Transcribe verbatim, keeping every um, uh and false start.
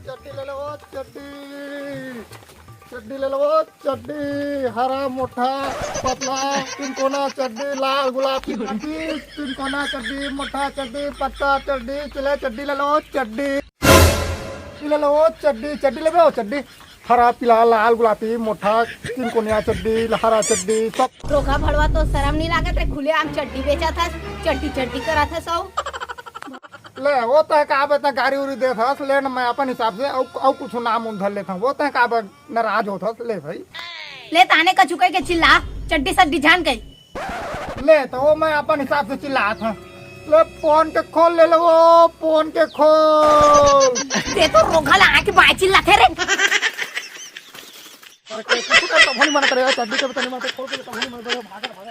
चड्डी ले लो, चड्डी। चड्डी ले लो, चड्डी। हरा, मोटा, पतला, तीन कोना चड्डी, लाल गुलाबी पट्टी, तीन कोना चड्डी, मोटा चड्डी, पतला चड्डी, चले चड्डी ले लो, चड्डी। चड्डी ले लो, चड्डी, चड्डी ले लो, चड्डी। हरा, पीला, लाल, गुलाबी, मोटा, तीन कोनिया चड्डी, हरा चड्डी, सब। रोगा भड़वा, तो शर्म नहीं लागत है? खुलेआम चड्डी बेचत हस, चड्डी चड्डी करत हस। अउ ले, वो तो है का, अब इतना गारी उरी देत हस, ले न, मैं अपन हिसाब से अउ, अउ कुछ नाम उम धर लेत हूँ। वो तो है का, अब नाराज होत हस, ले भाई। ले ताने कछु कह के चिल्ला, चड्डी सड्डी जान गई। ले तो वो मैं अपन हिसाब से चिल्लात हूँ। ले फोन के खोल ले लो, वो फोन के खोल। ते तो रोगा ला आके बाय चिल्लाथे रे। अरे, के-, कुछ कर तो भली मना करे, चड्डी के भी तनी मत खोल के तो भली मना करे, भागत, भागत।